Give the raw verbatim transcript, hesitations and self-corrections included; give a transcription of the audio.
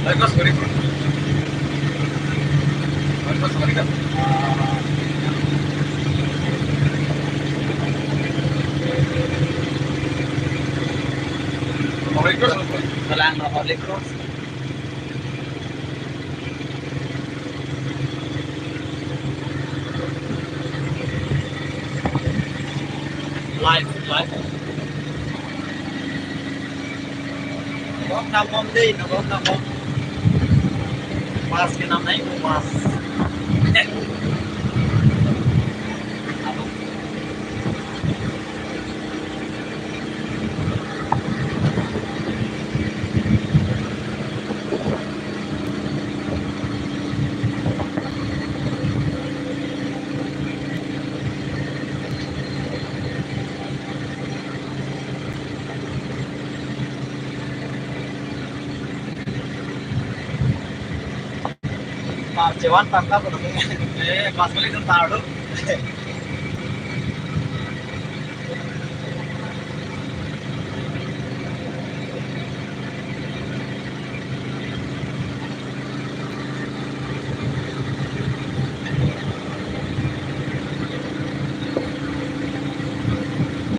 Holy Cross, Holy Cross. Holy Cross, Holy Cross. Holy Cross, Holy Cross. Kalang no Holy Cross. Live, live. Nabom, nabom dei, nabom, nabom. Bus kenam nai, bus. Nabom. Bus chevan tangka pulo. Eh, bus balik kan taruh.